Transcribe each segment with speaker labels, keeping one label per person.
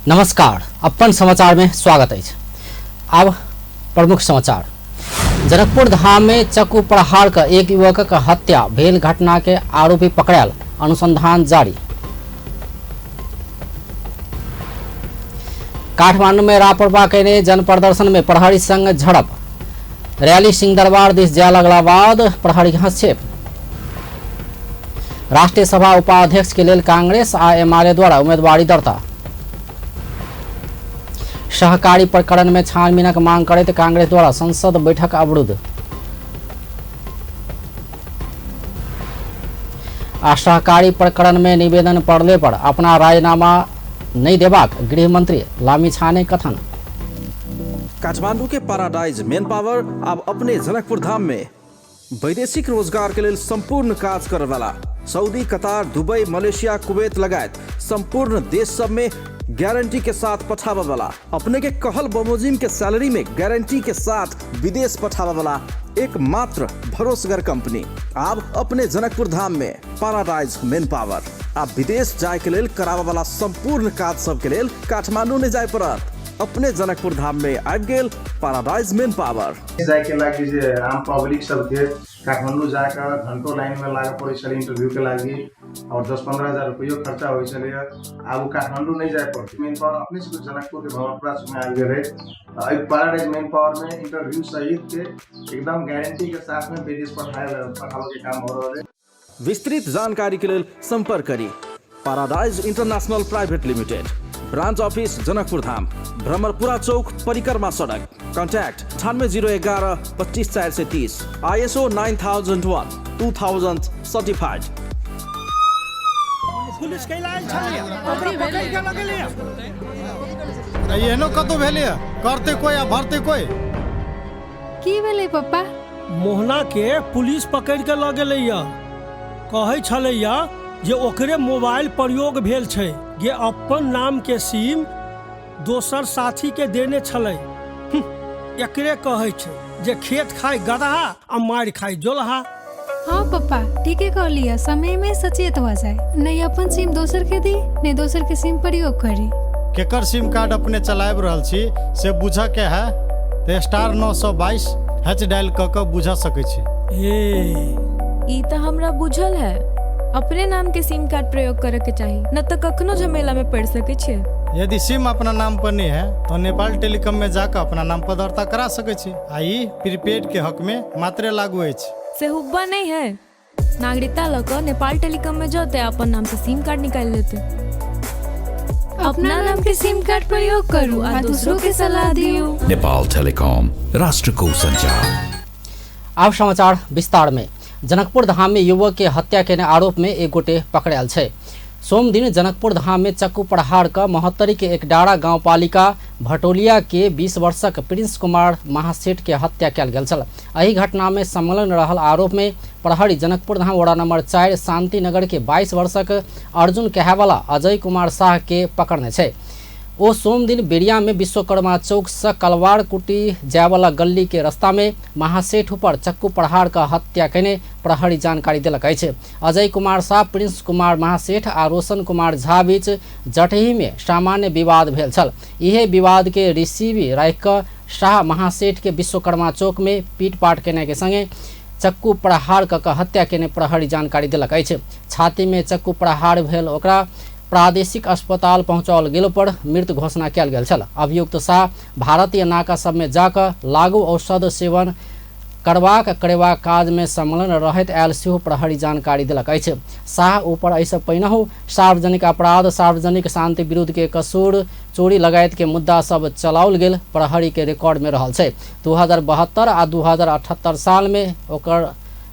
Speaker 1: नमस्कार, अपन समाचार में स्वागत अछि। आब प्रमुख समाचार। जनकपुर धाम में चक्कू प्रहार क एक युवकक हत्या भेल घटना के आरोपी पकड़ायल, अनुसंधान जारी। काठमांडू में रापड़पा कयने जन प्रदर्शन में प्रहरी संग झड़प, रैली सिंहदरबार दिस जाय लगला बाद प्रहरी हस्तक्षेप। राष्ट्रीय सभा उपाध्यक्ष के लेल कांग्रेस आ एमाले द्वारा उम्मीदवारी दर्ता। सहकारी प्रकरण में छानबीनक मांग करैत कांग्रेस द्वारा संसद बैठक अवरुद्ध। आ सहकारी प्रकरण में निवेदन पड़ले पर अपना राजीनामा नहीं देबाक गृहमंत्री लामिछाने कथन।
Speaker 2: काठमांडू के पैराडाइज मेन पावर अब अपने जनकपुर धाम में वैदेशिक रोजगार के लेल संपूर्ण काज करे वाला Saudi, Qatar, Dubai, Malaysia, Kuwait लगायत संपूर्ण देश सब में गारंटी के साथ पठावे वाला, अपने के कहल बमोजिम के सैलरी में गारंटी के साथ विदेश पठावे वाला एकमात्र भरोसगर कंपनी अब अपने जनकपुर धाम में पैराडाइज मेन पावर। अब विदेश जाए के लेल करावे वाला संपूर्ण काज सब के लेल काठमांडू नहीं जाए पड़त, अपने जनकपुर धाम में आबि गेल पैराडाइज मेन पावर।
Speaker 3: जायके लागि जे आम पब्लिक सबके काठमाडौँ जाकऽ घंटों लाइनमे लागऽ पड़ै छलै इंटरव्यूके लागि आओर 10-15 हजार रुपैयो खर्चा होइ छलैए, आब ओ काठमाडौँ नहि जाय पड़तै। मेन पावर अपने सबके जनकपुरके भवनपुरा चौकमे आबि गेलै। एहि पैराडाइज मेन पावरमे इंटरव्यू सहितके एकदम गारंटीके साथमे विदेश पठाबऽके काम भऽ रहल है।
Speaker 2: विस्तृत जानकारी के लेल संपर्क करी paradise international private limited, branch office Janakpur Dham, Bhramarpura Chowk, परिक्रमा सड़क। Contact 98 011 25 430, ISO 9001 2000 certified.
Speaker 4: Police कैला आयल छलैया, ओकरा पकड़ि के लगेलैया।
Speaker 5: एहनो कतौ भेलैया, करते कोई आ भरते कोई।
Speaker 6: की भेलै पप्पा?
Speaker 4: मोहना के पुलिस पकड़ि के लऽ गेलैया, कहै छलैया जे ओकरे मोबाइल प्रयोग भेल छै, जे अपन नाम के सिम दोसर साथी के देने छलै। एकरे कहै छै जे खेत खाय गदहा आ मारि खाय जोलहा।
Speaker 6: हाँ पप्पा, ठीके कहलियै, समय में सचेत भऽ जाय, नहीं अपन सिम दोसर के दी, नहीं दोसर के सिम प्रयोग करी।
Speaker 5: केकर सिम कार्ड अपने चलाबि रहल छी से बुझऽ के है तऽ *922# डायल कऽ कऽ बुझऽ सकै छी।
Speaker 4: ए
Speaker 7: ई तऽ हमरा बुझल है, अपने नाम के सिम कार्ड प्रयोग करे के चाही, न तऽ कखनो झमेला में पड़ सके छियै।
Speaker 5: यदि सिम अपना नाम पर नहीं है तो नेपाल टेलीकॉम में जाकर अपना नाम पर दर्ता करा सकै छी आ ई प्रीपेड के हक में मात्रे लागू अछि।
Speaker 7: से हुब्बा नहीं है, नागरिकता लऽ कऽ नेपाल टेलीकॉम में जते अपन नाम से सिम कार्ड निकालि लेते।
Speaker 6: अपना नाम के सिम कार्ड प्रयोग करू आ दूसरों के सलाह दियौ।
Speaker 8: नेपाल टेलीकॉम, राष्ट्रको संचार।
Speaker 1: आब समाचार विस्तार में। जनकपुर धाम में युवक के हत्या केने आरोप में एक गोटे पकड़ायल छै। सोम दिन जनकपुर धाम में चक्कू प्रहार क महोत्तरी के एकडारा गांवपालिका भटोलिया के 20 वर्षक प्रिंस कुमार महासेठ के हत्या कयल गेल छल। एहि घटना में संलग्न रहल आरोप में प्रहरी जनकपुर धाम वड़ा नंबर 4 शांतिनगर के 22 वर्षक अर्जुन कहेवाला अजय कुमार शाह के पकड़ने छै। ओ सोम दिन बेरिया में विश्वकर्मा चौक से कलवार कुटी जायवाला गली के रास्ता में महासेठ ऊपर चक्कू प्रहार का हत्या केने प्रहरी जानकारी देलक अछि। अजय कुमार शाह, प्रिंस कुमार महासेठ आ रोशन कुमार झा बीच जटही में सामान्य विवाद भेल छल। इहे विवाद के रिसीवी राखि कऽ शाह महासेठ के विश्वकर्मा चौक में पीटपाट केने के संगे चक्कू प्रहार कऽ कऽ हत्या केने प्रहरी जानकारी देलक अछि। छाती में चक्कू प्रहार भेल ओकरा प्रादेशिक अस्पताल पहुंचाओल गेल पर मृत घोषणा कयल गेल छल। अभियुक्त शाह भारतीय नाका सब में जाकऽ लागू औषध सेवन करबाक करेबाक काज में संलग्न रहैत आयल सेहो प्रहरी जानकारी देलक अछि। शाह ऊपर एहिसँ पहिनहु सार्वजनिक अपराध, सार्वजनिक शांति विरुद्ध के कसूर, चोरी लगायत के मुद्दा सब चलाओल गेल प्रहरी के रिकॉर्ड में रहल छै। 2072 आ 2078 साल में ओकर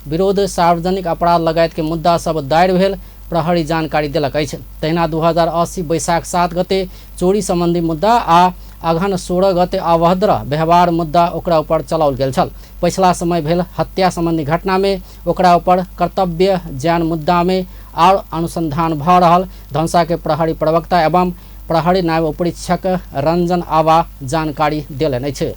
Speaker 1: विरुद्ध सार्वजनिक अपराध लगायत के मुद्दा सब दायर भेल प्रहरी जानकारी देलक अछि। तहिना 2080 बैशाख 7 गते चोरी संबंधी मुद्दा आ अगहन 16 गते अभद्र व्यवहार मुद्दा ओकरा ऊपर चलाओल गेल छल। पछिला समय भेल हत्या संबंधी घटना में ओकरा ऊपर कर्तव्य ज्ञान मुद्दा में और अनुसंधान भऽ रहल धनुषा के प्रहरी प्रवक्ता एवं प्रहरी नायब उपरीक्षक रंजन आवा जानकारी देलनि अछि।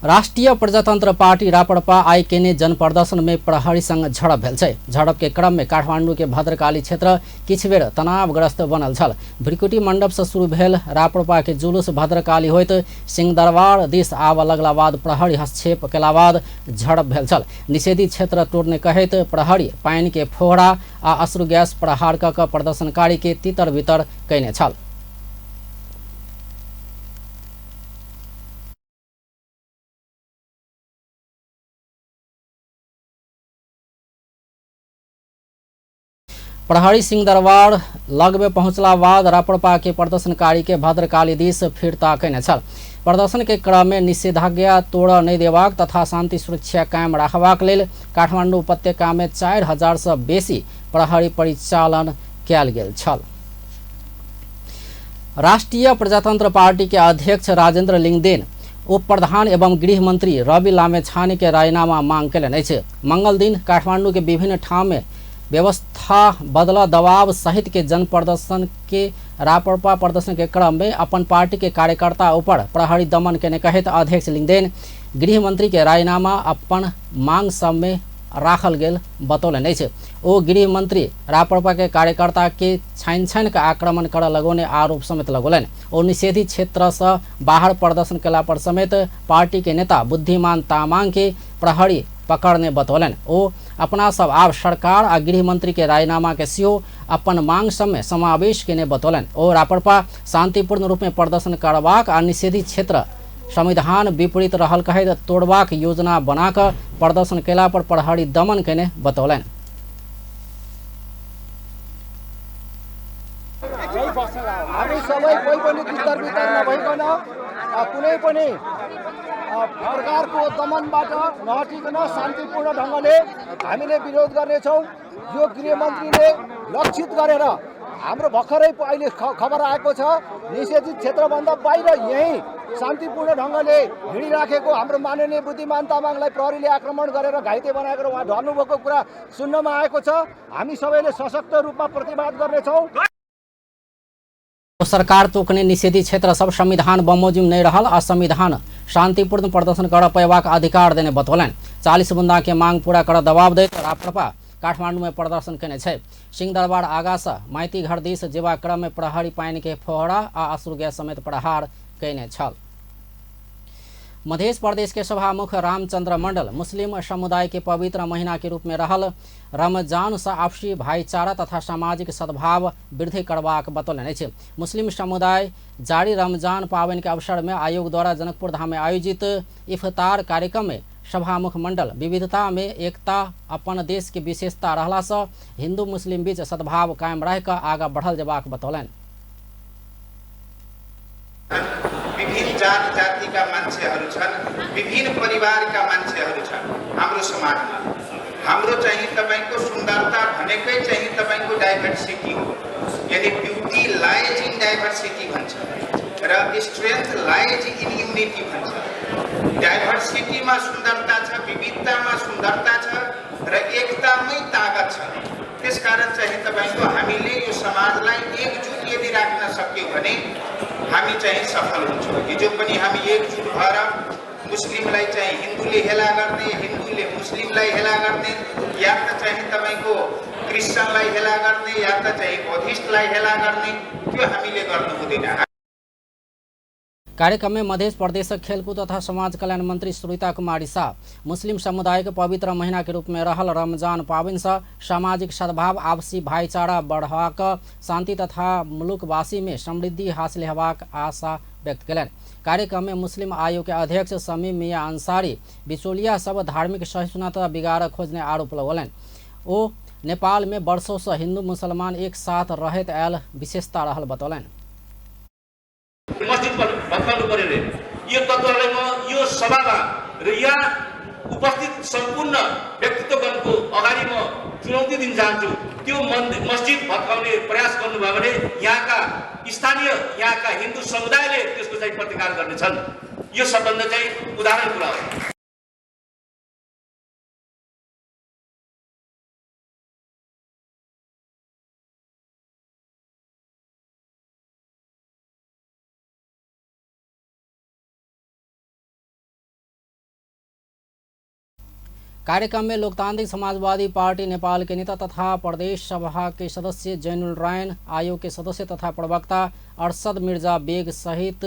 Speaker 1: राष्ट्रिय प्रजातन्त्र पार्टी राप्रपा आइ केने जनप्रदर्शन में प्रहरी संग झड़प भेल छै। झड़प के क्रम में काठमांडू के भद्रकाली क्षेत्र किछु बेर तनावग्रस्त बनल छल। भ्रिकुटी मंडप से शुरू भेल राप्रपा के जुलूस भद्रकाली होइत सिंहदरबार दिस आबऽ लगला बाद प्रहरी हस्तक्षेप केला बाद झड़प भेल छल। निषेधित क्षेत्र तोड़ने कहैत प्रहरी पानि के फोहरा आ अश्रु गैस प्रहार कऽ प्रदर्शनकारी के तितर बितर कयने छल। प्रहरी सिंहदरबार लगमे पहुँचला बाद राप्रपा के प्रदर्शनकारी के भद्रकाली दिस फिर्ता कयने छल। प्रदर्शन के क्रम में निषेधाज्ञा तोड़ऽ नहि देबाक तथा शांति सुरक्षा कायम राखबाक लेल काठमांडू उपत्यका में 4000 सँ बेसी प्रहरी परिचालन कयल गेल छल। राष्ट्रिय प्रजातंत्र पार्टी के अध्यक्ष राजेंद्र लिंगदेन उप प्रधान एवं गृह मंत्री रवि लामेछाने के राजीनामा मांग कयलनि अछि। मंगल दिन काठमांडू के विभिन्न ठाम में व्यवस्था बदला दबाव सहित के जन प्रदर्शन के राप्रपा प्रदर्शन के क्रम में अपन पार्टी के कार्यकर्ता ऊपर प्रहरी दमन केने कहैत अध्यक्ष लिंगदेन गृह मंत्री के राजीनामा अपन मांग सब में राखल गेल बतौलनि अछि। ओ गृह मंत्री राप्रपा के कार्यकर्ता के छानि छानि के आक्रमण करऽ लगौने आरोप समेत लगौलनि। ओ निषेधित क्षेत्र से बाहर प्रदर्शन केला पर समेत पार्टी के नेता बुद्धिमान तामांग के प्रहरी पकड़ने बतौलनि। ओ अपना सब आब सरकार आ गृह मंत्री के राजीनामा के सेहो अपन मांग सब में समावेश केने बतौलनि। ओ राप्रपा शांतिपूर्ण रूप में प्रदर्शन करबाक आ निषेधित क्षेत्र संविधान विपरीत रहल कहैत तोड़बाक योजना बनाकऽ प्रदर्शन केला पर प्रहरी दमन केने बतौलनि।
Speaker 9: हामी सबै कोही पनि तितर बितर नभइकन कुनै पनि प्रकारको दमनबाट नहटिकन शान्तिपूर्ण ढङ्गले हामीले विरोध गर्नेछौँ। यो गृहमन्त्रीले लक्षित गरेर हाम्रो भर्खरै अहिले खबर आएको छ, निषेधित क्षेत्रभन्दा बाहिर यहीँ शान्तिपूर्ण ढङ्गले हिँडिराखेको हाम्रो माननीय बुद्धिमान तामाङलाई प्रहरीले आक्रमण गरेर घाइते बनाएको र उहाँ ढल्नुभएको कुरा सुन्नमा आएको छ। हामी सबैले सशक्त रूपमा प्रतिवाद गर्नेछौँ।
Speaker 1: सरकार तोकने निषेधित क्षेत्र सब संविधान बमोजिम नहीं रहल आ संविधान शांतिपूर्ण प्रदर्शन कर पेबाक अधिकार देने बतौलनि। 40 बुंदा के मांग पूरा कर दबाव दैत राप्रपा काठमांडू में प्रदर्शन केने छै। सिंहदरबार आगा से माइती घर दिस जेबा क्रम में प्रहरी पानि के फोहरा आ अश्रु गैस समेत प्रहार केने छल। मध्य प्रदेश के सभामुख रामचंद्र मंडल मुस्लिम समुदाय के पवित्र महीना के रूप में रहल रमजान से आपसी भाईचारा तथा सामाजिक सद्भाव वृद्धि करबाक बतौलनि अछि। मुस्लिम समुदाय जारी रमजान पावन के अवसर में आयोग द्वारा जनकपुर धाम में आयोजित इफ्तार कार्यक्रम में सभामुख मंडल विविधता में एकता अपन देश के विशेषता रहला से हिंदू मुस्लिम बीच सद्भाव कायम रह आगा बढ़ल जेबाक बतौलनि।
Speaker 10: विभिन्न जात जातिका मान्छेहरू छन्, विभिन्न परिवारका मान्छेहरू छन् हाम्रो समाजमा। हाम्रो चाहिँ तपाईको सुन्दरता भनेकै चाहिँ तपाईको डाइभर्सिटी हो, यानि ब्युटी लाइज इन डाइभर्सिटी भन्छ र स्ट्रेन्थ लाइज इन युनिटी भन्छ। डाइभर्सिटीमा सुन्दरता छ, विविधतामा सुन्दरता छ र एकतामै तागत छ। त्यसकारण चाहिँ तपाईको हामीले यो समाजलाई एकजुट यदि राख्न सक्यौँ भने हामी चाहिँ सफल हुन्छौँ। हिजो पनि हामी एकजुट भएर मुस्लिमलाई चाहिँ हिन्दूले हेला गर्ने, हिन्दूले मुस्लिमलाई हेला गर्ने, या त चाहिँ तपाईको क्रिस्चियनलाई हेला गर्ने, या त चाहिँ बौद्धिस्टलाई हेला गर्ने, त्यो हामीले गर्नु हुँदैन।
Speaker 1: कार्यक्रम में मध्य प्रदेश खेलकूद तथा समाज कल्याण मंत्री सुरीता कुमारी शाह मुस्लिम समुदाय के पवित्र महीना के रूप में रहल रमजान पावन से सामाजिक सद्भाव आपसी भाईचारा बढ़ाक शांति तथा मुलुकवासी में समृद्धि हासिल हेबाक आशा व्यक्त कयलनि। कार्यक्रम में मुस्लिम आयोग के अध्यक्ष समीम मियाँ अंसारी बिचौलिया सब धार्मिक सहिष्णुता बिगाड़ खोजने आरोप लगौलनि। ओ नेपाल में वर्षों से हिंदू मुसलमान एक साथ रहैत आयल विशेषता रहल बतौलनि।
Speaker 11: मस्जिद भत्काउनु पर्यो रे, यो तत्त्वलाई म यो सभामा र यहाँ उपस्थित सम्पूर्ण व्यक्तित्वगणको अगाडि म चुनौती दिन चाहन्छु। त्यो मस्जिद भत्काउने प्रयास गर्नुभयो भने यहाँका स्थानीय यहाँका हिन्दू समुदायले त्यसको चाहिँ प्रतिकार गर्नेछन्। यो सबभन्दा चाहिँ उदाहरण कुरा हो।
Speaker 1: कार्यक्रम में लोकतांत्रिक समाजवादी पार्टी नेपाल के नेता तथा प्रदेश सभा के सदस्य जैनुल रायन, आयोग के सदस्य तथा प्रवक्ता अरशद मिर्जा बेग सहित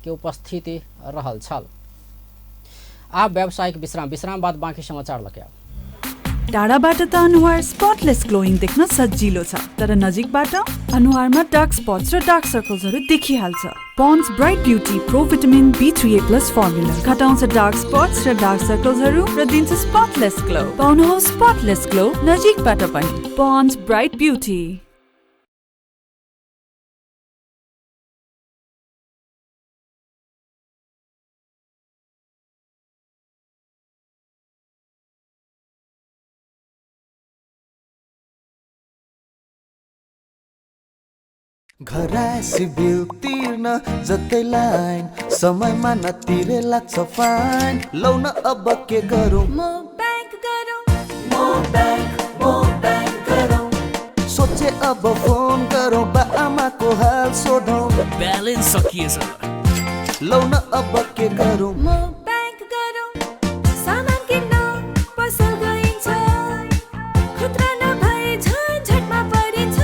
Speaker 1: के उपस्थिति रहल छल। आप व्यावसायिक विश्राम, विश्राम बाद बाँकी समाचार लके।
Speaker 12: टाढाबाट त अनुहार स्पटलेस ग्लोइङ देख्न सजिलो छ, तर नजिकबाट अनुहारमा डार्क स्पट्स र डार्क सर्कल्सहरू देखिहाल्छ। Pond's bright beauty pro vitamin B3A plus formula घटाउँछ डार्क स्पट्स र डार्क सर्कल्सहरू र दिन्छ स्पटलेस ग्लो। पाउनुहोस् स्पटलेस ग्लो नजिकबाट पनि। Pond's bright beauty.
Speaker 13: घरायसी बिल तिर्न जतै लाइन, समयमा नतिरे लाग्छ फाइन। लौ न अब के गरौँ,
Speaker 7: म बैंक गरौँ,
Speaker 13: म बैंक गरौँ। सोचे अब फोन गरौँ, बा आमाको हाल सोधौँ,
Speaker 14: ब्यालेन्स सकिएछ।
Speaker 13: लौ न अब के गरौँ,
Speaker 7: म बैंक गरौँ। सामान किन्न पसल गइन्छ, खुद्रा नभए झन्झटमा परिन्छ।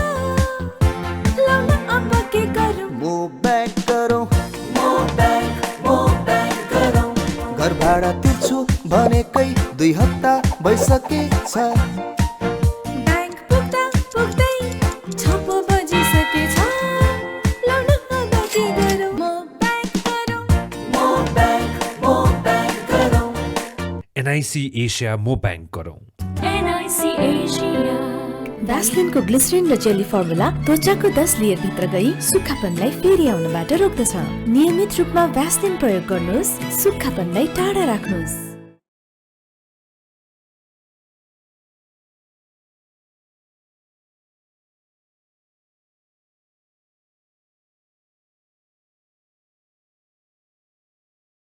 Speaker 7: लौ न अब के गरौँ,
Speaker 13: म बैंक गरौँ, म बैंक गरौँ। घर भाडा तिर्छु भनेकै 2 हप्ता भइसकेछ।
Speaker 7: बैंक पुग्दा पुग्दै 6 बजिसकेछ। लौ न अब के गरौँ, म बैंक गरौँ,
Speaker 13: म बैंक गरौँ।
Speaker 15: एनआईसी एसिया म बैंक गरौँ।
Speaker 7: NIC Asia.
Speaker 16: भ्यासलिनको ग्लिसरिन र जेली फर्मुला त्वचाको 10 लेयर भित्र गई सुक्खापनलाई फेरि आउनबाट रोक्दछ। नियमित रूपमा भ्यासलिन प्रयोग गर्नुहोस्, सुक्खापनलाई टाढा राख्नुहोस्।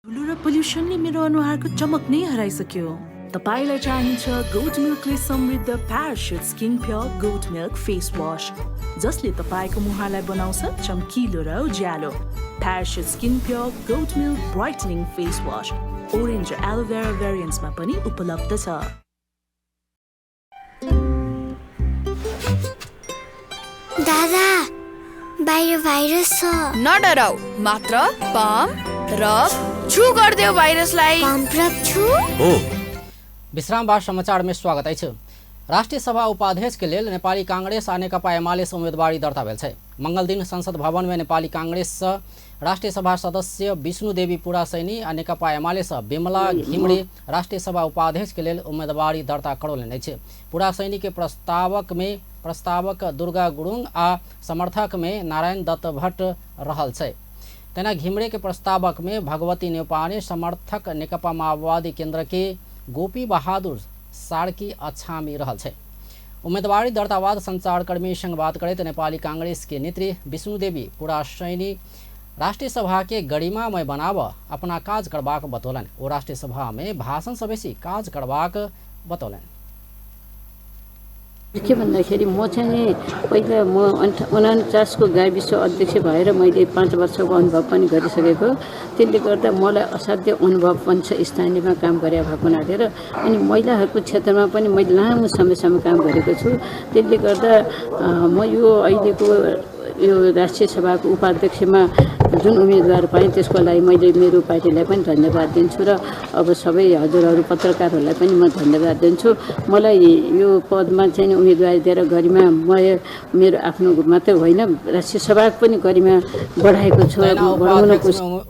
Speaker 17: धुलो र पोल्युसनले मेरो अनुहारको चमक नै हराइसक्यो। तपाईलाई चाहिन्छ गोट मिल्कले समृद्ध Parachute skin pure goat milk face wash, जसले तपाईको मुहारलाई बनाउँछ चम्किलो र उज्यालो। Parachute skin pure goat milk brightening face wash orange र एलोभेरा भेरिएन्ट्समा पनि उपलब्ध छ।
Speaker 18: दादा, बाहिर भाइरस छ।
Speaker 19: नडराउ, मात्र पम्प रब छु गर्देऊ भाइरसलाई।
Speaker 18: पम्प रब छु
Speaker 1: हो। विश्राम बाद समाचार में स्वागत अछि। राष्ट्रिय सभा उपाध्यक्ष के लेल नेपाली कांग्रेस आ नेकपा एमाले से उम्मीदवारी दर्ता भेल छै। मंगल दिन संसद भवन में नेपाली कांग्रेस से राष्ट्रिय सभा सदस्य विष्णु देवी पुरासैनी आ नेकपा एमाले से विमला घिमरे राष्ट्रिय सभा उपाध्यक्ष के लेल उम्मीदवारी दर्ता करौलनि अछि। पुरासैनी के प्रस्तावक दुर्गा गुरुङ आ समर्थक में नारायण दत्त भट्ट रहल छै। तेना घिमरे के प्रस्तावक में भगवती नेपाने, समर्थक नेकपा माओवादी केंद्र के गोपी बहादुर सार्की अछामी रहल छै। उम्मीदवारी दर्ताबाद संचारकर्मी संग बात करैत नेपाली कांग्रेस के नेत्री विष्णुदेवी पुरासैनी राष्ट्रिय सभा के गरिमामय बनाब अपना काज करबाक बतौलनि। ओ राष्ट्रिय सभा में भाषण से बेसी काज करबाक बतौलनि।
Speaker 20: के भन्दाखेरि म चाहिँ पहिला म 49 को गाविस अध्यक्ष भएर मैले 5 वर्षको अनुभव पनि गरिसकेको, त्यसले गर्दा मलाई असाध्य अनुभव पनि छ स्थानीयमा काम गरे भएको हुनाले र अनि महिलाहरूको क्षेत्रमा पनि मैले लामो समयसम्म काम गरेको छु। त्यसले गर्दा म यो अहिलेको यो राष्ट्रिय सभाको उपाध्यक्षमा जुन उम्मेदवार पाएँ त्यसको लागि मैले मेरो पार्टीलाई पनि धन्यवाद दिन्छु र अब सबै हजुरहरू पत्रकारहरूलाई पनि म धन्यवाद दिन्छु। मलाई यो पदमा चाहिँ उम्मेदवारी दिएर गरिमा म मेरो आफ्नो मात्रै होइन राष्ट्रिय सभाको पनि गरिमा बढाएको छु।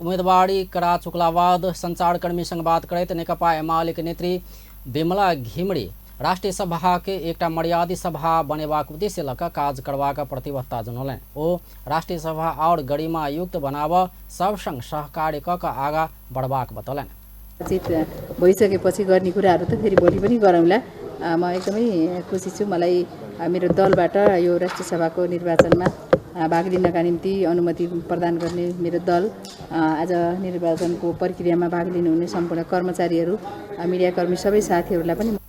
Speaker 1: उम्मेदवारी करा चुकलाबाद संचारकर्मी संग बात करैत नेकपा एमाले के नेत्री विमला घिमरे राष्ट्रिय सभा के एकटा मर्यादित सभा बनेबाक उद्देश्य लऽ कऽ काज करबाक प्रतिबद्धता जनौलनि। ओ राष्ट्रिय सभा और गरिमा युक्त बनाब सब संग सहकार्य कऽ कऽ आगाँ बढ़बाक बतौलनि।
Speaker 21: जित भइसकेपछि गर्ने कुराहरू त फेरि भोलि पनि गरौँला। म एकदमै खुसी छु। मलाई मेरो दलबाट यो राष्ट्रिय सभाको निर्वाचनमा भाग लिनका निम्ति अनुमति प्रदान गर्ने मेरो दल, आज निर्वाचनको प्रक्रियामा भाग लिनुहुने सम्पूर्ण कर्मचारीहरू, मिडियाकर्मी सबै साथीहरूलाई पनि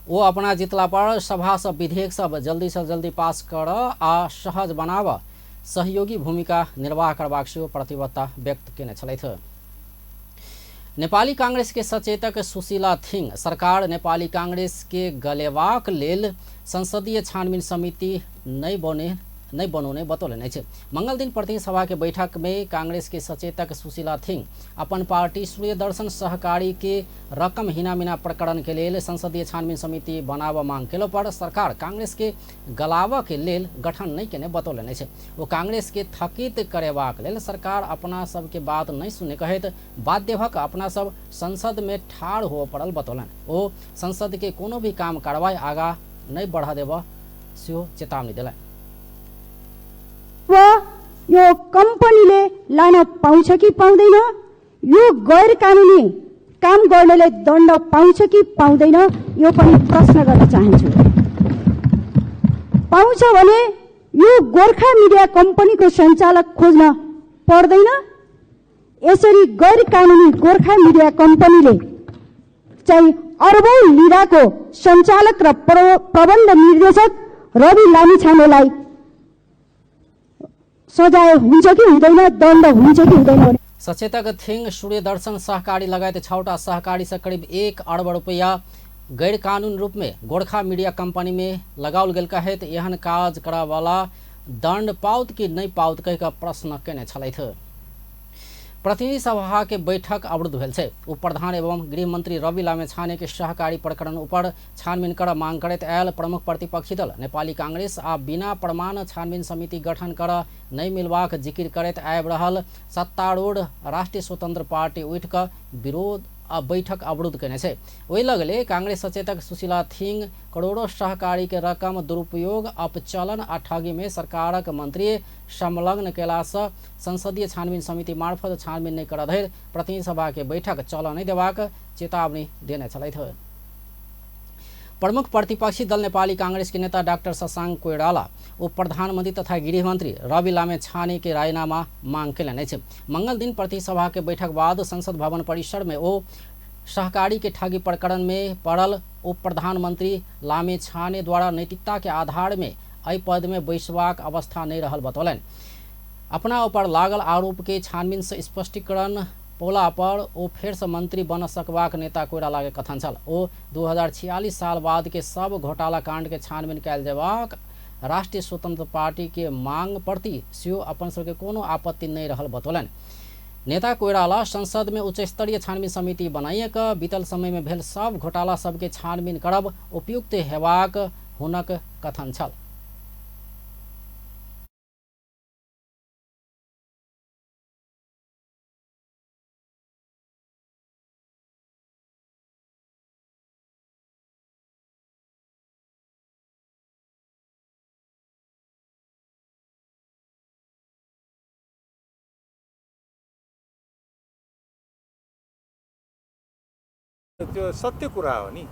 Speaker 1: ओ अपना जितला पर सभा सब विधेयक सब जल्दी से जल्दी पास कर आ सहज बनाब सहयोगी भूमिका निर्वाह करबाक सेहो प्रतिबद्धता व्यक्त केने छलथि। नेपाली कांग्रेस के सचेतक सुशीला थिङ सरकार नेपाली कांग्रेस के गलेबाक लेल संसदीय छानबीन समिति नहीं बनौने बतौलनि अछि। मंगल दिन प्रतिनिधि सभा के बैठक में कांग्रेस के सचेतक सुशीला थिङ अपन पार्टी सूर्यदर्शन सहकारी के रकम हिनामिना प्रकरण के लेल संसदीय छानबीन समिति बनाबऽ मांग केलो पर सरकार कांग्रेस के गलाबऽ के लेल गठन नहीं केने बतौलनि अछि। ओ कांग्रेस के थकित करेबाक लेल सरकार अपना सबके बात नहीं सुने कहैत बाध्य भऽ अपना सब संसद में ठाढ़ होबऽ पड़ल बतौलनि। ओ संसद के कोनो भी काम कार्रवाई आगा नहीं बढ़ा देबऽ सेहो चेतावनी देलनि।
Speaker 14: यो कम्पनीले लान पाउँछ कि पाउँदैन, यो गैर कानुनी काम गर्नेले दण्ड पाउँछ कि पाउँदैन, यो पनि प्रश्न गर्न चाहन्छु। पाउँछ भने यो गोर्खा मिडिया कम्पनीको सञ्चालक खोज्न पर्दैन। यसरी गैर कानुनी गोर्खा मिडिया कम्पनीले चाहिँ अरबौं लिराको सञ्चालक र प्रबन्ध निर्देशक रवि लामिछानेलाई सजाय हुन्छ कि हुँदैन, दण्ड हुन्छ कि हुँदैन।
Speaker 1: सचेतक थिङ सूर्यदर्शन सहकारी लगायत 6 सहकारी से करीब 1 अरब रुपया गैर कानून रूप में गोरखा मीडिया कंपनी में लगाओल गेल कहैत एहन काज करऽवाला दण्ड पाउत कि नहीं पाउत कहि कऽ प्रश्न केने छलथि। प्रतिनिधि सभा के बैठक अवरुद्ध भेल छै। उप प्रधान एवं गृहमंत्री रवि लामिछाने के सहकारी प्रकरण ऊपर छानबीन कर मांग करैत आयल प्रमुख प्रतिपक्षी दल नेपाली कांग्रेस आ बिना प्रमाण छानबीन समिति गठन कर नहीं मिलबाक जिकिर करैत आबि रहल सत्तारूढ़ राष्ट्रिय स्वतंत्र पार्टी उठि कऽ विरोध आ बैठक अवरुद्ध केने छै। ओहि लगले कांग्रेस सचेतक सुशीला थिङ करोड़ों सहकारी के रकम दुरुपयोग, अपचलन आ ठगी में सरकारक मंत्री संलग्न केलासँ संसदीय छानबीन समिति मार्फत छानबीन नहि करऽ धरि प्रतिनिधि सभा के बैठक चलऽ नहि देबाक चेतावनी देने छलथि। प्रमुख प्रतिपक्षी दल नेपाली कांग्रेस के नेता डाक्टर शशांक कोइराला उप प्रधानमंत्री तथा गृहमंत्री रवि लामिछाने के राजीनामा मांग केलनि अछि। मंगल दिन प्रतिनिधि सभा के बैठक बाद संसद भवन परिसर में ओ सहकारी के ठगी प्रकरण में पड़ल उप प्रधानमंत्री लामिछाने द्वारा नैतिकता के आधार में एहि पद में बैसबाक अवस्था नहीं रहल बतौलनि। अपना ऊपर लागल आरोप के छानबीन से स्पष्टीकरण पौला पर ओ फेर से मंत्री बन सकबाक नेता कोइराला के कथन छल। ओ 2046 साल बाद के सब घोटाला कांड के छानबीन कयल जेबाक राष्ट्रीय स्वतंत्र पार्टी के मांग प्रति सेहो अपन सबके कोनो आपत्ति नहीं रहल बतौलनि। नेता कोइराला संसद में उच्च स्तरीय छानबीन समिति बनाइए कऽ बीतल समय में भेल सब घोटाला सबके छानबीन करब उपयुक्त हेबाक हुनक कथन छल।
Speaker 22: त्यो सत्य कुरा हो नि,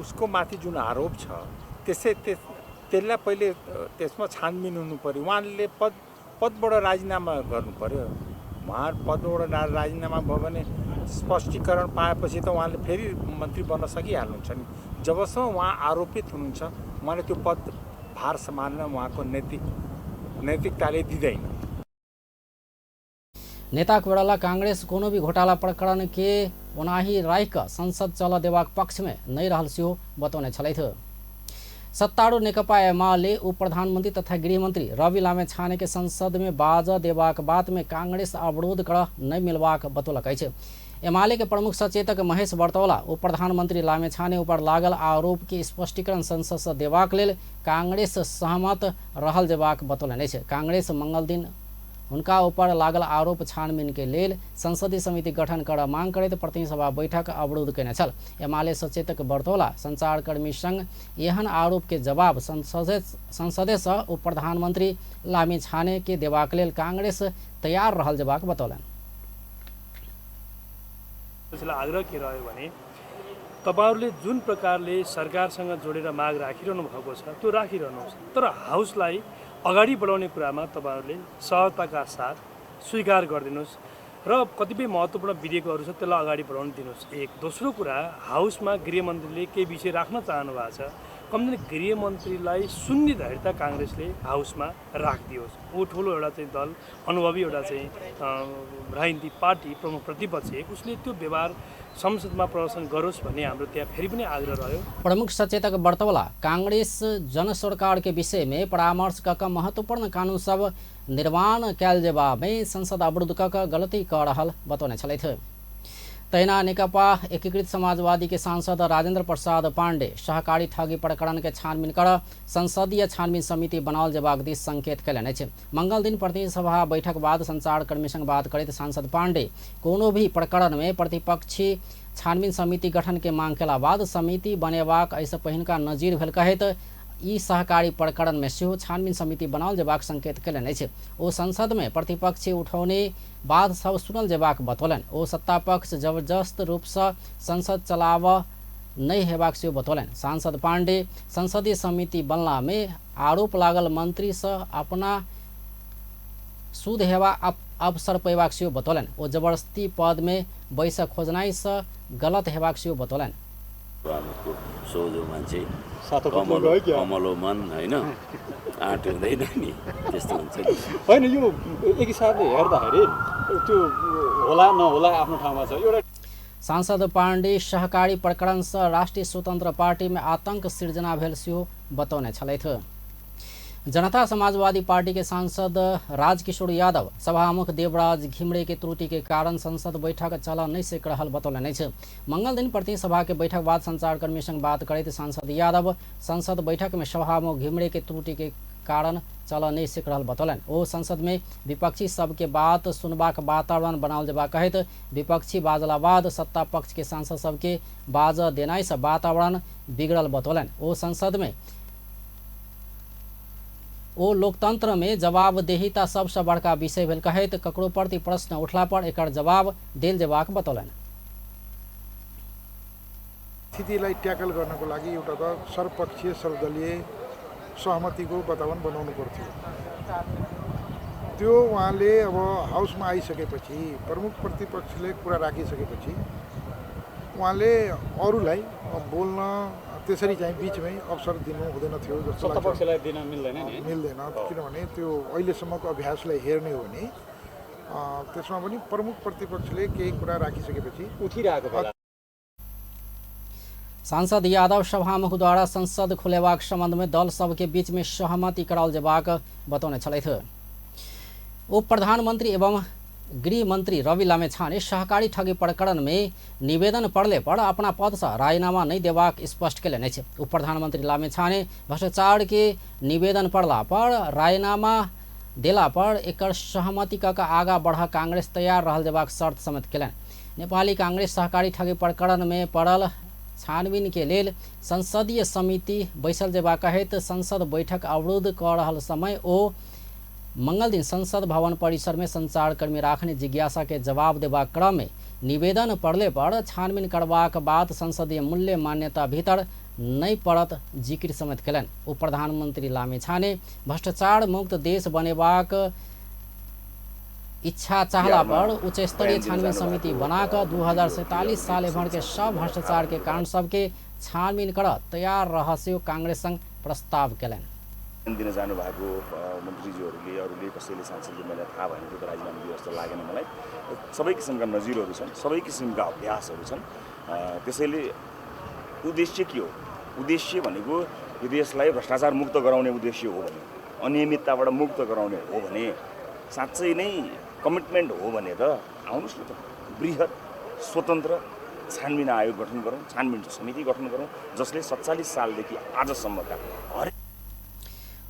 Speaker 22: उसको माथि जुन आरोप छ त्यसै त्यसलाई पहिले त्यसमा छानबिन हुनु पर्यो। उहाँले पदबाट राजीनामा गर्नु पर्यो। उहाँ पदबाट राजीनामा भयो भने स्पष्टीकरण पाएपछि त उहाँले फेरि मन्त्री बन्न सकिहाल्नुहुन्छ नि। जबसम्म उहाँ आरोपित हुनुहुन्छ उहाँले त्यो पद भार सम्हाल्न उहाँको नैतिकताले दिँदैन।
Speaker 1: नेता कोइराला कांग्रेस कोनो भी घोटाला प्रकरण के ओनाही राखि कऽ संसद चलऽ देबाक पक्ष में नहीं रहल सेहो बतौने छलथि। सत्तारूढ़ नेकपा एमाले उप प्रधानमंत्री तथा गृहमंत्री रवि लामिछाने के संसद में बाजऽ देबाक बात में कांग्रेस अवरोध करऽ नहीं मिलबाक बतौलक अछि। एमाले के प्रमुख सचेतक महेश बर्तौला उप प्रधानमंत्री लामिछाने ऊपर लागल आरोप के स्पष्टीकरण संसद से देबाक लेल कांग्रेस सहमत रहल जेबाक बतौलनि अछि। कांग्रेस मंगल दिन हुनका ऊपर लागल आरोप छानबीन के लेल संसदीय समिति गठन करऽ मांग करैत प्रतिनिधि सभा बैठक अवरुद्ध केने छल। एमाले सचेतक बर्तौला संचारकर्मी संग एहन आरोप के जवाब संसदे से उप प्रधानमंत्री लामिछाने के देबाक लेल कांग्रेस तैयार रहल जेबाक बतौलनि।
Speaker 23: आग्रह के रह्यो भने तपाईहरुले जुन प्रकारले सरकारसँग जोडेर माग राखिरहनु भएको छ त्यो राखिरहनुहोस्, तर हाउसलाई अगाडि बढाउने कुरामा तपाईहरुले सहजताका साथ स्वीकार गरिदिनुहोस् र कतिपय महत्त्वपूर्ण विधेयकहरू छ त्यसलाई अगाडि बढाउन दिनुहोस्। एक दोस्रो कुरा, हाउसमा गृहमन्त्रीले केही विषय राख्न चाहनु भएको छ, कम्ती गृहमन्त्रीलाई सुन्ने धैर्यता काङ्ग्रेसले हाउसमा राखिदियोस्। ऊ ठुलो एउटा चाहिँ दल, अनुभवी एउटा चाहिँ राजनीतिक पार्टी, प्रमुख प्रतिपक्ष एक, उसले त्यो व्यवहार संसदमा प्रदर्शन गरोस् भन्ने हाम्रो त्यहाँ फेरि पनि आग्रह रह्यो।
Speaker 1: प्रमुख सचेतक बर्तवला कांग्रेस जनसरकार के विषय में परामर्श क महत्वपूर्ण कानून सब निर्माण कैल जेबा में संसद अवरुद्ध क गलती क रहल बतौने छलथि। तहिना नेकपा एकीकृत समाजवादी के सांसद राजेंद्र प्रसाद पांडे सहकारी ठगी प्रकरण के छानबीन कर संसदीय छानबीन समिति बनाओल जेबाक दिस संकेत कयलनि अछि। मंगल दिन प्रतिनिधि सभा बैठक बाद संचारकर्मी संग बात करैत सांसद पांडे कोनो भी प्रकरण में प्रतिपक्षी छानबीन समिति गठन के मांग केला बाद समिति बनेबाक एहिसँ पहिनका नजीर भेल कहैत ई सहकारी प्रकरण में सेहो छानबीन समिति बनाओल जेबाक संकेत कयलनि अछि। ओ संसद में प्रतिपक्षी उठौने बात सब सुनल जेबाक बतौलनि। ओ सत्तापक्ष जबरदस्त रूपसँ संसद चलाबऽ नहि हेबाक सेहो बतौलनि। सांसद पांडे संसदीय समिति बनला में आरोप लागल मंत्रीसँ अपना शुद्ध हेबा अवसर पेबाक सेहो बतौलनि। ओ जबरदस्ती पद में बैसऽ खोजनाइसँ गलत हेबाक सेहो बतौलनि।
Speaker 2: सोझो मान्छे कमलो मन होइन, आँट हुँदैन नि, त्यस्तो हुन्छ नि।
Speaker 3: होइन, यो एक हिसाबले हेर्दाखेरि त्यो होला नहोला आफ्नो ठाउँमा छ। एउटा
Speaker 1: सांसद पांडे सहकारी प्रकरणसँ राष्ट्रिय स्वतंत्र पार्टी में आतंक सिर्जना भेल सेहो बतौने छलथि। जनता समाजवादी पार्टी के सांसद राजकिशोर यादव सभामुख देवराज घिमरे के त्रुटि के कारण संसद बैठक चल नहीं सक रहल बतौलनि अछि। मंगल दिन प्रतिनिधि सभा के बैठक बाद संचारकर्मी संग बात करैत सांसद यादव संसद बैठक में सभामुख घिमरे के त्रुटि के कारण चल नहीं सक रहल बतौलनि। ओ संसद में विपक्षी सबके बात सुनबाक वातावरण बनाओल जेबाक कहैत विपक्षी बाजला बाद सत्ता पक्ष के सांसद सबके बाजऽ देनाइ सँ वातावरण बिगड़ल बतौलनि। ओ संसद में ओ लोकतंत्र में जवाबदेहिता सबसँ बड़का विषय भेल कहैत ककरो प्रति प्रश्न उठला पर एकर जवाब देल जेबाक बतौलनि।
Speaker 4: स्थितिलाई ट्याकल गर्नको लागि एउटा त सर्वपक्षीय सर्वदलीय सहमतिको वातावरण बनाउनु पर्थ्यो। त्यो उहाँले अब हाउसमा आइसकेपछि प्रमुख प्रतिपक्षले कुरा राखिसकेपछि उहाँले अरूलाई बोल्न त्यसरी चाहिँ बिचमै अवसर दिनु हुँदैन थियो जस्तो लाग्छ।
Speaker 3: सत्तापक्षलाई दिन मिल्दैन नि,
Speaker 4: मिल्दैन, किनभने त्यो अहिलेसम्मको अभ्यासलाई हेर्ने हो भने त्यसमा पनि प्रमुख प्रतिपक्षले केही कुरा राखिसकेपछि
Speaker 3: उठिरहेको बेला।
Speaker 1: सांसद यादव सभामुखद्वारा संसद खुलेबाक संबंध में दल सबके बीच में सहमति कराओल जेबाक बतौने छलथि। उप प्रधानमंत्री एवं गृह मंत्री रवि लामिछाने सहकारी ठगी प्रकरण में निवेदन पड़ले पर अपना पद से राजीनामा नहीं देबाक स्पष्ट कयलनि अछि। उप प्रधानमंत्री लामिछाने भ्रष्टाचार के निवेदन पड़ला पर राजीनामा देला पर एकर सहमति क आगा बढ़ कांग्रेस तैयार रहल जेबाक शर्त समेत कयलनि। नेपाली कांग्रेस सहकारी ठगी प्रकरण में पड़ल छानबीन के लेल संसदीय समिति बैसल जेबाक कहैत संसद बैठक अवरुद्ध कऽ रहल समय ओ मंगल दिन संसद भवन परिसर में संचारकर्मी राखने जिज्ञासा के जवाब देबाक क्रम में निवेदन पड़ले पर छानबीन करबाक बाद संसदीय मूल्य मान्यता भीतर नहीं पड़त जिक्र समेत कयलनि। उप प्रधानमंत्री लामिछाने भ्रष्टाचार मुक्त देश बनेबाक इच्छा चाहला पर उच्च स्तरीय छानबीन समिति बनाकर 2047 साल भर के सब भ्रष्टाचार के कांड सबके छानबीन कर तैयार रह सेहो कांग्रेस संग प्रस्ताव कयलनि।
Speaker 2: दिन जानुभएको मन्त्रीज्यूहरूले अरूले कसैले सांसदले मलाई थाहा भएन त्यो त राजीनामा दियो जस्तो लागेन मलाई। सबै किसिमका नजिरहरू छन्, सबै किसिमका अभ्यासहरू छन्। त्यसैले उद्देश्य के हो? उद्देश्य भनेको यो देशलाई भ्रष्टाचार मुक्त गराउने उद्देश्य हो भने, अनियमितताबाट मुक्त गराउने हो भने, साँच्चै नै कमिटमेन्ट हो भने त आउनुहोस् न त, बृहत स्वतन्त्र छानबिन आयोग गठन गरौँ, छानबिन समिति गठन गरौँ जसले 47 सालदेखि आजसम्मका हरेक।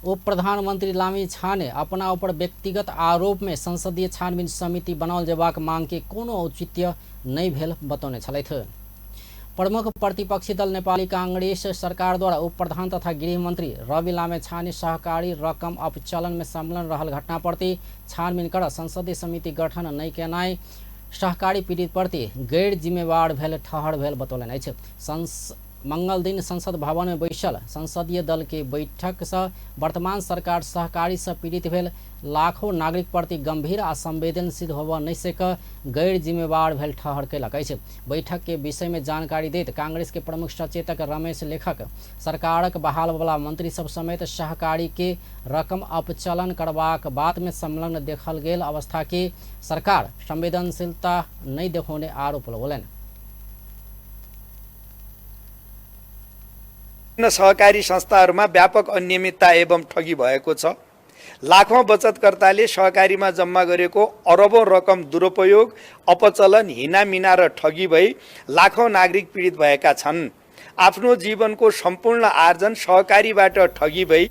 Speaker 1: उप प्रधानमंत्री लामिछाने अपना ऊपर व्यक्तिगत आरोप में संसदीय छानबीन समिति बनाओल जेबाक मांग के कोनो औचित्य नहीं भेल बतौने छलथि। प्रमुख प्रतिपक्षी दल नेपाली कांग्रेस सरकार द्वारा उप प्रधान तथा गृहमंत्री रवि लामिछाने सहकारी रकम अपचलन में संलग्न रहल घटना प्रति छानबीन कर संसदीय समिति गठन नहीं केनाइ सहकारी पीड़ित प्रति गैर जिम्मेवार भेल ठहर भेल बतौलनि अछि। मंगल दिन संसद भवन में बैसल संसदीय दल के बैठक से वर्तमान सरकार सहकारी से पीड़ित भेल लाखों नागरिक प्रति गंभीर आ संवेदनशील होबय नहि सक गैर जिम्मेवार भेल ठहर कयलक अछि। बैठक के विषय में जानकारी दैत कांग्रेस के प्रमुख सचेतक रमेश लेखक सरकारक बहाल वाला मंत्री सब समेत सहकारी के रकम अपचलन करबाक बात में संलग्न देखल गेल अवस्था के सरकार संवेदनशीलता नहीं देखौने आरोप लगौलनि।
Speaker 5: सहकारी संस्थाहरूमा व्यापक अनियमितता एवं ठगी भएको छ। लाखौं बचतकर्ताले सहकारीमा जम्मा गरेको अरबौं रकम दुरुपयोग, अपचलन, हिनामिना र ठगी भई लाखौं नागरिक पीडित भएका छन्। आफ्नो जीवनको सम्पूर्ण आर्जन सहकारीबाट ठगी भई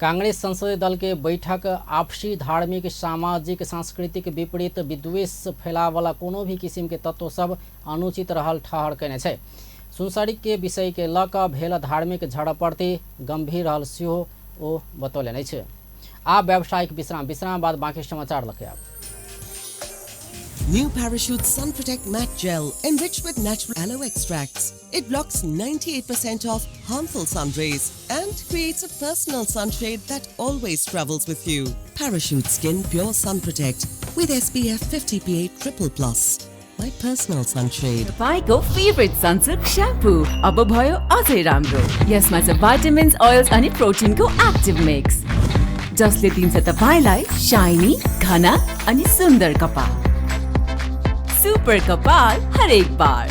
Speaker 1: कांग्रेस संसदीय दल के बैठक आपसी धार्मिक, सामाजिक, सांस्कृतिक विपरीत विद्वेष फैलावला कोनो भी किसिम के तत्व सब अनुचित रहल ठहर कयने छै। सुनसरी के विषय के ल क भेल धार्मिक झड़प प्रति गंभीर रहल सेहो ओ बतौलनि अछि। आ व्यावसायिक विश्राम, विश्राम बाद बाकी समाचार लके आब।
Speaker 6: New Parachute Sun Protect Matte Gel, enriched with natural aloe extracts. It blocks 98% of harmful sun rays and creates a personal sunshade that always travels with you. Parachute Skin Pure Sun Protect with SPF 50 PA+++. My personal sunshade.
Speaker 8: तपाईँको favourite Sunsilk श्याम्पू अब भयो अझै राम्रो। यसमा छ vitamins, oils अनि प्रोटिनको active mix, जसले दिन्छ तपाईँलाई शाइनी, घना अनि सुन्दर कपाल। सुपर कपाल हरेक बार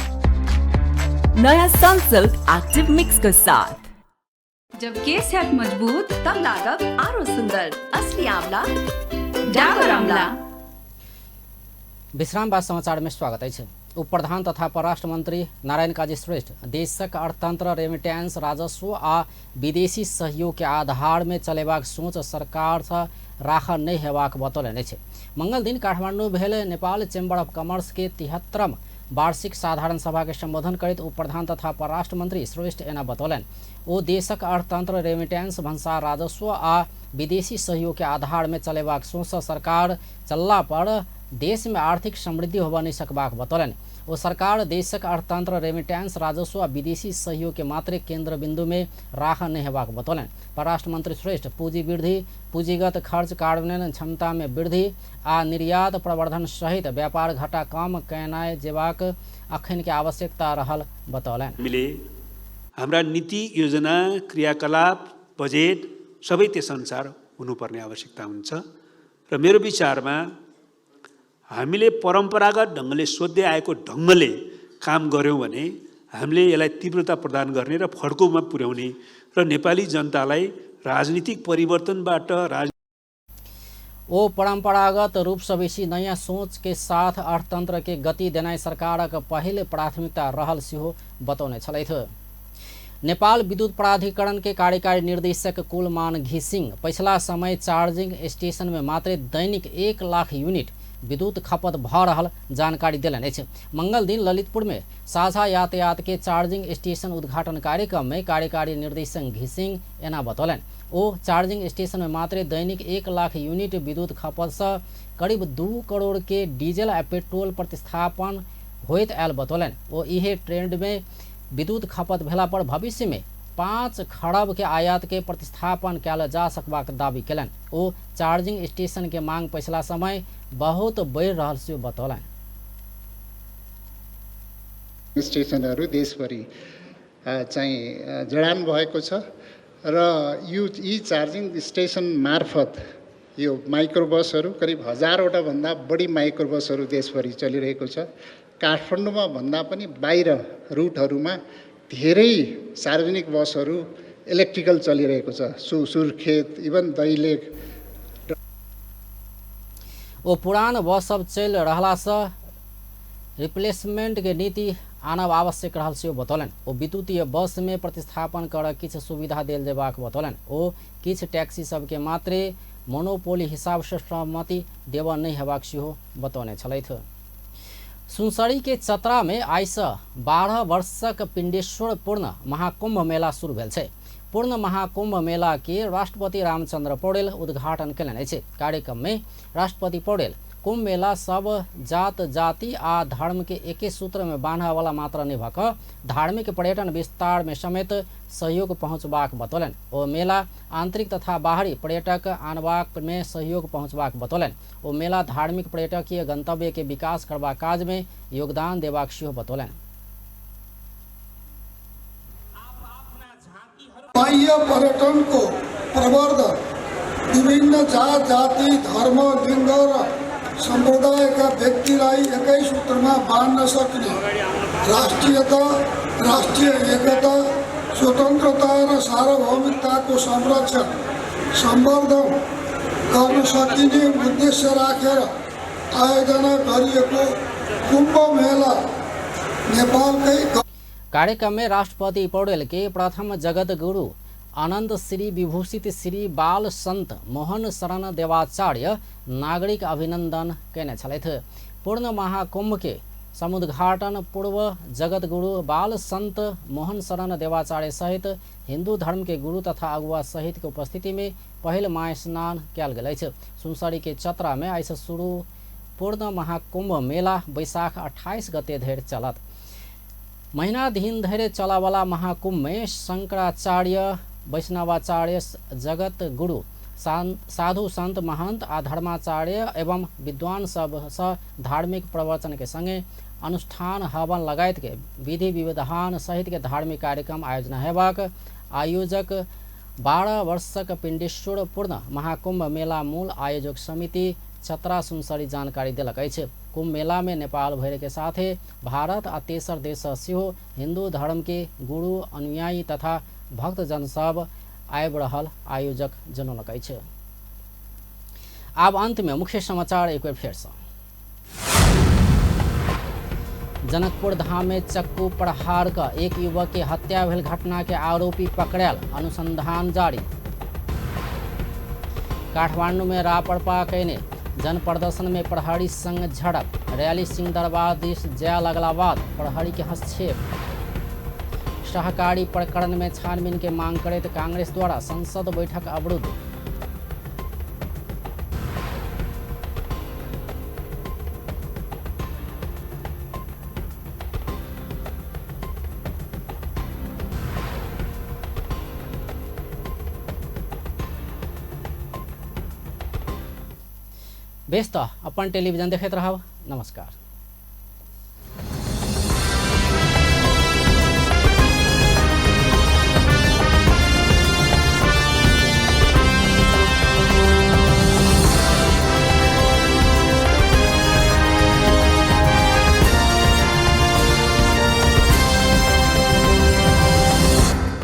Speaker 8: नयाँ सनसिल्क एक्टिभ मिक्स को साथ।
Speaker 24: जब केस हैत मजबूत तब लागब आरो सुंदर। असली आंवला डाबर आंवला।
Speaker 1: विश्राम बाद समाचार में स्वागत अछि। उप प्रधान तथा परराष्ट्र मंत्री नारायण काजी श्रेष्ठ देशक अर्थतंत्र रेमिटेंस, राजस्व आ विदेशी सहयोग के आधार में चलेबाक सोच सरकार से राखल नहि हेबाक बतौलनि अछि। मंगल दिन काठमांडू भेल नेपाल चैम्बर ऑफ कॉमर्स के 73म वार्षिक साधारण सभा के संबोधन करैत उप प्रधान तथा परराष्ट्र मंत्री श्रेष्ठ एना बतौलनि। ओ देशक अर्थतंत्र रेमिटेंस, भन्सार, राजस्व आ विदेशी सहयोग के आधार में चलेबाक सोच सरकार चलला पर देश में आर्थिक समृद्धि होबय नहि सकबाक बतौलनि। ओ सरकार देशक अर्थतंत्र रेमिटेंस, राजस्व आ विदेशी सहयोग के मात्रे केंद्र बिंदु में राखल नहि हेबाक बतौलनि। परराष्ट्र मंत्री श्रेष्ठ पूंजी वृद्धि, पूंजीगत खर्च कार्यान्वयन क्षमता में वृद्धि आ निर्यात प्रवर्धन सहित व्यापार घाटा कम कयनाइ जेबाक अखन के आवश्यकता रहल बतौलनि।
Speaker 25: हामीले हाम्रा नीति, योजना, क्रियाकलाप, बजेट सबै त्यसअनुसार हुनुपर्ने आवश्यकता हुन्छ र मेरो विचारमा हामीले परम्परागत ढङ्गले सोध्दै आएको ढङ्गले काम गऱ्यौँ भने हामीले यसलाई तीव्रता प्रदान गर्ने र फड्कोमा पुर्याउने र नेपाली जनतालाई राजनीतिक परिवर्तनबाट
Speaker 1: ओ परंपरागत रूप से बेसी नयाँ सोच के साथ अर्थतंत्र के गति देनाइ सरकारक पहिल प्राथमिकता रहल सेहो बतौने छलथि। नेपाल विद्युत प्राधिकरण के कार्यकारी निर्देशक कुलमान घिसिंग पछिला समय चार्जिंग स्टेशन में मात्र दैनिक 1 लाख यूनिट विद्युत खपत भ रहल जानकारी देलनि अछि। मंगल दिन ललितपुर में साझा यातायात के चार्जिंग स्टेशन उद्घाटन कार्यक्रम में कार्यकारी निर्देशक घिसिंग एना बतौलनि। ओ चार्जिंग स्टेशन में मात्र दैनिक 1 लाख यूनिट विद्युत खपत से करीब 2 करोड़ के डीजल आ पेट्रोल प्रतिस्थापन होइत आयल बतौलनि। ओ इहे ट्रेंड में विद्युत खपत भेला पर भविष्य में 5 खरब के आयात के प्रतिस्थापन कयल जा सकबाक दावी कयलनि। ओ चार्जिंग स्टेशन के मांग पछिला समय बहुत बढ़ि रहल से बतौलनि।
Speaker 26: स्टेशनहरू देशभरि चाहिँ जडान भएको छ र यो यी चार्जिङ स्टेशन मार्फत यो माइक्रोबसहरू करिब 1000 वटा भन्दा बढी माइक्रोबसहरू देशभरि चलिरहेको छ। काठमाडौँमा भन्दा पनि बाहिर रुटहरूमा धेरै सार्वजनिक बसहरू इलेक्ट्रिकल चलिरहेको छ। सुर्खेत, इभन दैलेख।
Speaker 1: ओ पुरान बस सब चलि रहला से रिप्लेसमेंट के नीति आनब आवश्यक रहल से बतौलनि। ओ विद्युतीय बस में प्रतिस्थापन कर किछु सुविधा देल जेबाक बतौलनि। ओ किछु टैक्सी सबके मात्रे मोनोपोली हिसाब से सहमति देबऽ नहि हेबाक सेहो बतौने छलथि। सुनसरी के चतरा में आइ से 12 वर्षक पिंडेश्वर पूर्ण महाकुंभ मेला शुरू भेल छै। पूर्ण महाकुंभ मेला के राष्ट्रपति रामचंद्र पौडेल उद्घाटन कयलनि अछि। कार्यक्रम में राष्ट्रपति पौडेल कुंभ मेला सब जात जाति आ धर्म के एके सूत्र में बांधऽ वाला मात्र नहि भऽ कऽ धार्मिक पर्यटन विस्तार में समेत सहयोग पहुँचबाक बतौलनि। ओ मेला आंतरिक तथा बाहरी पर्यटक आनबाक में सहयोग पहुँचबाक बतौलनि। ओ मेला धार्मिक पर्यटकीय गंतव्य के विकास करबाक काज में योगदान देबाक सेहो बतौलनि।
Speaker 9: बाह्य पर्यटनको प्रवर्धन विभिन्न जात जाति धर्म लिङ्ग र सम्प्रदायका व्यक्तिलाई एकै सूत्रमा बाँध्न सक्ने राष्ट्रियता, राष्ट्रिय एकता, स्वतन्त्रता र सार्वभौमिकताको संरक्षण सम्वर्धन गर्न सकिने उद्देश्य राखेर आयोजना गरिएको कुम्भ मेला नेपालकै
Speaker 1: कार्यक्रम में राष्ट्रपति पौडेल के प्रथम जगत गुरु आनंद श्री विभूषित श्री बाल संत मोहन शरण देवाचार्य नागरिक अभिनंदन केने छलथि। पूर्ण महाकुंभ के समुद्घाटन पूर्व जगत गुरु बाल संत मोहन शरण देवाचार्य सहित हिंदू धर्म के गुरु तथा अगुआ सहित के उपस्थिति में पहिल my स्नान कयल गेल अछि। सुनसरी के चतरा में आइ से शुरू पूर्ण महाकुंभ मेला बैसाख 28 गते धरि चलत। महीना दिन धरि चलावाला महाकुंभ में शंकराचार्य, वैष्णवाचार्य, जगत गुरु, साधु संत महंत आ धर्माचार्य एवं विद्वान सब सँ धार्मिक प्रवचन के संगे अनुष्ठान हवन लगायत के विधि विधान सहित के धार्मिक कार्यक्रम आयोजना हेबाक आयोजक 12 वर्षक पिंडेश्वर पूर्ण महाकुंभ मेला मूल आयोजक समिति चतरा सुनसरी जानकारी देलक अछि। कुंभ मेला में नेपाल भरि के साथे भारत आ तेसर देश सेहो हिंदू धर्म के गुरु अनुयायी तथा भक्तजन सब आबि रहल आयोजक जनौलक अछि। आब अंत में मुख्य समाचार एक बेर फेर सँ। जनकपुर धाम में चक्कू प्रहार क एक युवक के हत्या भेल घटना के आरोपी पकड़ायल, अनुसंधान जारी। काठमांडू में रापड़पा कयने जन प्रदर्शन में प्रहरी संग झड़प, रैली सिंहदरबार दिस जाय लगला बाद प्रहरी के हस्तक्षेप। सहकारी प्रकरण में छानबीन के मांग करैत कांग्रेस द्वारा संसद बैठक अवरुद्ध। बेस त अपन टेलीविजन देखैत रहब। नमस्कार।